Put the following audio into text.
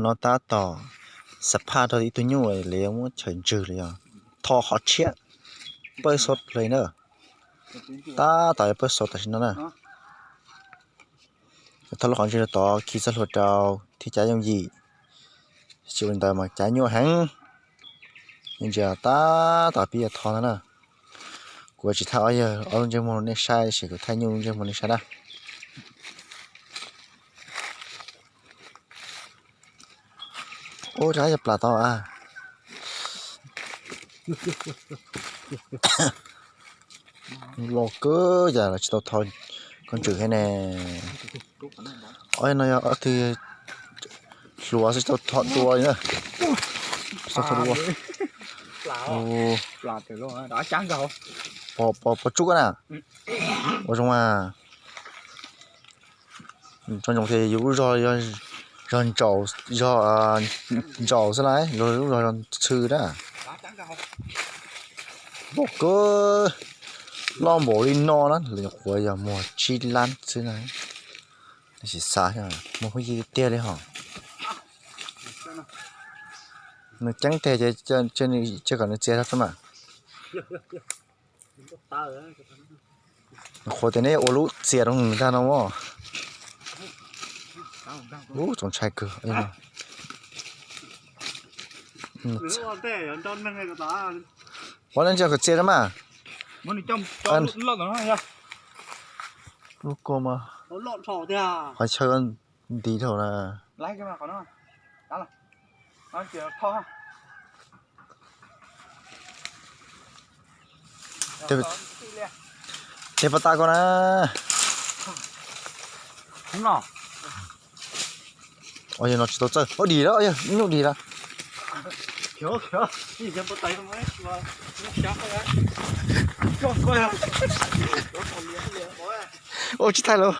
No tab tom xa phaj rau ib tug nyuj li, muab chaw ntswg li os. Tho qhov tshiab, pawj xov li na. Tab tom pawj xov tam sim no na. Tho lub qhov ntswg rau tod khi txoj hlua rau thiab cab yooj yim. Tsis ua li ntawd mas cab nyuaj heev. Ntsia tab tom pib tho ntag na. Kuv tsis thaij ob yawg ob lub ntsej muag rau nej saib, tab sis kuv thaij nyuj lub ntsej muag nej saib na. Ub, rov qab yog plas tau a. Loj kawg, yam los tsis tau tho koj ntswg thiab ne. Ob no yog ob tug hluas xwb, tsis tau tho dua li na. Tsis tau tho dua. Pos, pos tsub koj na. Ua zoo mas. Tso ntsoov tias yus lub zog, zog ntsaum, zog ntsaum xwb lauj, luag lub zog zog txhw na. Loj kawg, loj npaum li no na, lawv nyuam qhuav yog muag tsib lab xwb na. Tab sis xav muag phooj ywg tiag li hos. Nws ceeb tiag ces cia kom nws txias zog xwb mas. Qhuas tias neb ua lub txias rau nws ntag no mog. Ub, txaus ntshai kawg. Qhuas, nej ntsia kom txias rau mas. Lub kua mas qhov chaw ntiv dhau na. Tes pas tas ko na. Ua yog no tsis tau txawj. Ua dim lawm, ib nyuag dim lawm. Ua tsis thaij lawm.